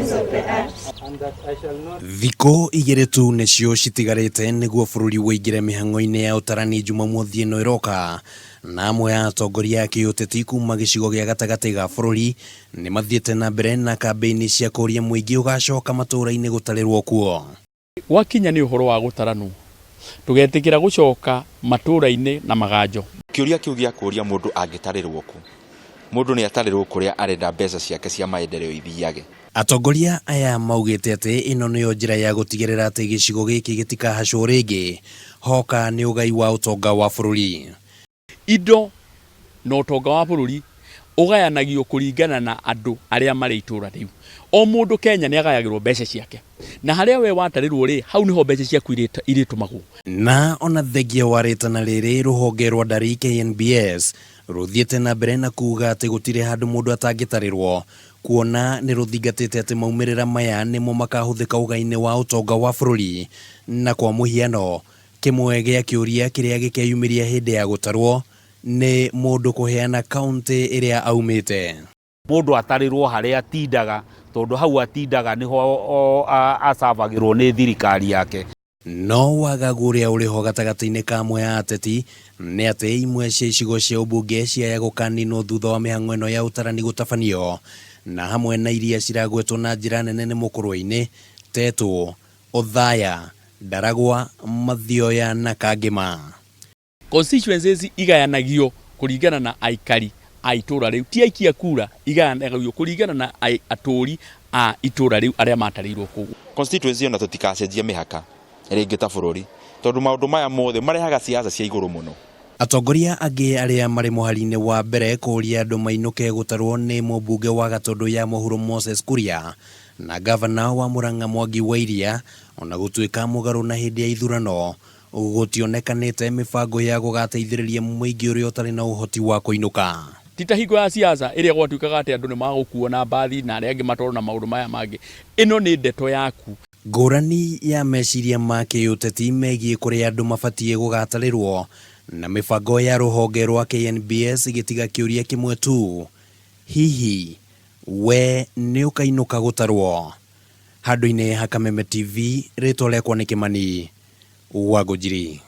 ends of the earth. Thikũ igĩrĩ tu nĩcio citigarĩte nĩguo bũrũri ũingĩre mĩhang'o-inĩ ya ũtarani Jumamothi ĩno ĩroka, na amwe a atongoria a kĩũteti kuma gĩcigo gĩa gatagatĩ ga bũrũri nĩ mathiĩte na mbere na kambĩini cia kũria mũingĩ ũgacoka matũũra-inĩ gũtarĩrwo kuo. Gwakinya nĩ ũhoro wa gũtaranwo, tũgetĩkĩra gũcoka matũũra-inĩ na maganjo. Kĩũria kĩu gĩa kũria mũndũ angĩtarĩrwo kũ? Mũndũ nĩ atarĩrwo kũrĩa arenda mbeca ciake cia maendeleo ithiage. Atongoria aya maugĩte atĩ ĩno nĩyo njĩra ya gũtigĩrĩra atĩ gĩcigo gĩkĩ gĩtikahacwo rĩngĩ hoka nĩ ũgai wa ũtonga wa bũrũri. Indo na ũtonga wa bũrũri ũgayanagio kũringana na andũ arĩa marĩ itũra rĩu. O mũndũ Kenya nĩ agayagĩrwo mbeca ciake. Na harĩa we watarĩrwo rĩ, hau nĩho mbeca ciaku irĩtũmagwo. Na ona thengia wa rĩtana rĩrĩ, rũhonge rwa ndari KNBS rũthiĩte na mbere na kuga atĩ gũtirĩ handũ mũndũ atangĩtarĩrwo, kuona nĩ rũthingatĩte atĩ maumĩrĩra maya nĩmo makahũthĩka ũgai-inĩ wa ũtonga wa bũrũri, na kwa mũhiano Kĩmwe gĩa kĩũria kĩrĩa gĩkeyumĩria hĩndĩ ya gũtarwo nĩ mũndũ kũheana kauntĩ ĩrĩa aumĩte. Mũndũ atarĩrwo harĩa atindaga tondũ hau atindaga nĩho acabagĩrwo nĩ thirikari yake. No wagagu ũrĩa ũrĩ ho gatagatĩ-inĩ ka amwe a ateti nĩ atĩ imwe cia icigo cia ũmbunge ciaya gũkaninwo thutha wa mĩhang'o ĩno ya ũtarani gũtabanio, na hamwe na iria ciragwetwo na njĩra nene nĩ Mũkũrwe-inĩ, Tetũ, Othaya, Ndaragwa, Mathioya na Kangĩma. Constituencies igayanagio kũringana na aikari a itũra rĩu, ti aikia kura, igayanagio kũringana na atũri a itũra rĩu arĩa matarĩirwo kũu. Constituency ona tũtikacenjia mĩhaka rĩngĩ ta bũrũri tondũ maũndũ maya mothe marehaga siasa cia igũrũ mũno. Atongoria angĩ arĩa marĩ mũhari-inĩ wa mbere kũũria andũ mainũke gũtarwo nĩ mũmbunge wa Gatũndũ ya Mũhuro Moses Kuria Na ngavana wa Murang'a Mwangi wa Iria, o na gũtuĩka mũgarũ na hĩndĩ ya ithurano, gũtionekanĩte mĩbango ya gũgateithĩrĩria mũingĩ ũrĩa ũtarĩ na ũhoti wa kũinũka. Ti ta hingo ya siasa ĩrĩa gwatuĩkaga atĩ andũ nĩ magũkuo na mbathi na arĩa angĩ matwarwo na maũndũ maya mangĩ. Ĩno nĩ ndeto yaku. Ngũrani ya meciria ma kĩũteti megiĩ kũrĩa andũ mabatiĩ gũgatarĩrwo na mĩbango ya rũhonge rwa KNBS ĩgĩtiga kĩũria kĩmwe tu, Hihi We nĩũkainũka gũtarwo? Handũ-inĩ ha Kameme TV, rĩtwa rĩakwa nĩ Kĩmani wa Ngũnjiri.